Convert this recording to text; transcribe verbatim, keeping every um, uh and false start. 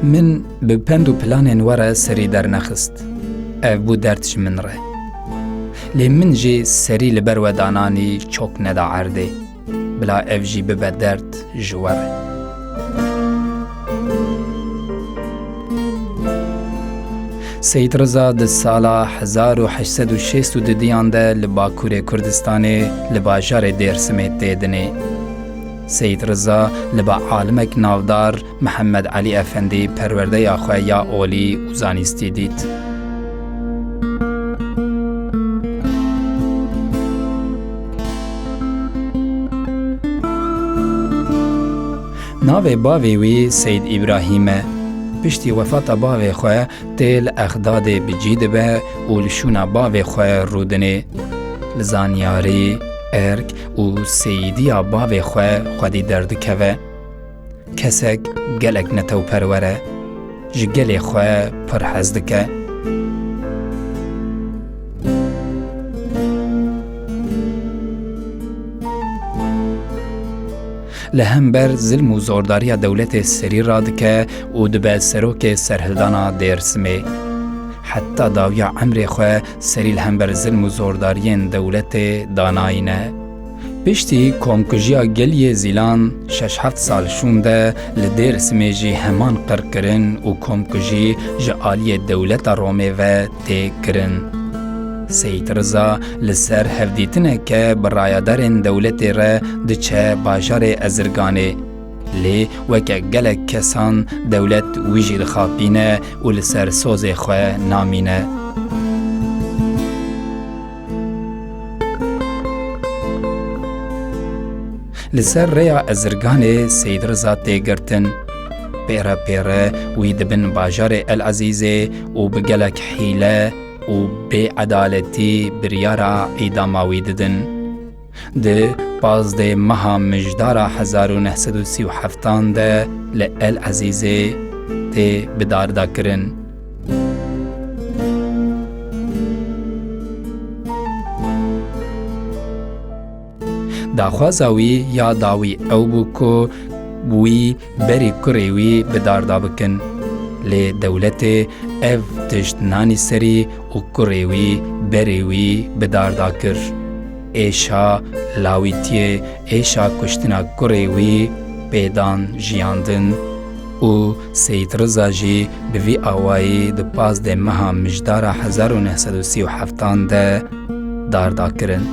Min bi pend û planên we re serî dernexist. Ev bû derd ji min re. Lê min jî serî li ber we dananî çok neda erdê. Bila ev jî bibe derd ji we re. Seyîd Riza di sala hezar û heşt sed û şêst û dudiyan de li Bakurê Kurdistanê li bajarê Dêrsimê tê dinê. Seyîd Riza li ba alimek navdar Mihemed Elî Efendî perwerdeya xwe ya olî û zanîstî dît. Navê bavê wî Seyîd Îbrahîm e. Piştî wefata bavê xwe tê li Exdadê bi cî dibe û li şûna bavê xwe rûdinê. Li zanyarî, erk û seyîdiya bavê xwe xwedî derdikeve. Kesek gelek netewperwer e, ji gelê xwe pir hez dike. Li hember zilm û zordariya dewletê serî radike û dibe serokê serhildana Dêrsimê. Heta dawiya emrê xwe serî li hember zilm û zordariyên dewletê danayîne. Piştî komkujiya geliyê Zîlan şeş heft sal şûnde li Dêrsimê jî heman qirkirin û komkujî ji aliyê dewleta Romê ve tê kirin. Seyîd Riza li ser hevdîtineke bi rayadarên dewletê re diçe bajarê Ezirganê. Lê weke gelek kesan dewlet wî jî dixapîne û li ser sozê xwe namîne. Li ser rêya Ezirganê Seyîd Riza tê girtin. Pê re pê re wî dibin bajarê El Ezîzê û bi gelek hîle û bêedaletî biryara îdama wî didin. Di pazdê meha Mijdara hezar û neh sed û sî û heftan de li El Ezîzê tê bidardakirin. Daxwaza wî ya dawî ew bû ku wî berî kurê wî bi darda bikin. Lê dewletê ev tişt nanî serî û kurê wî berê wî bi darda kir. Êşa lawîtiyê, êşa kuştina kurê wî pê dan jiyandin û Seyîd Riza jî bi vî awayî di pazdeh meha Mijdara hezar û neh sed û sî û heftan de darda kirin.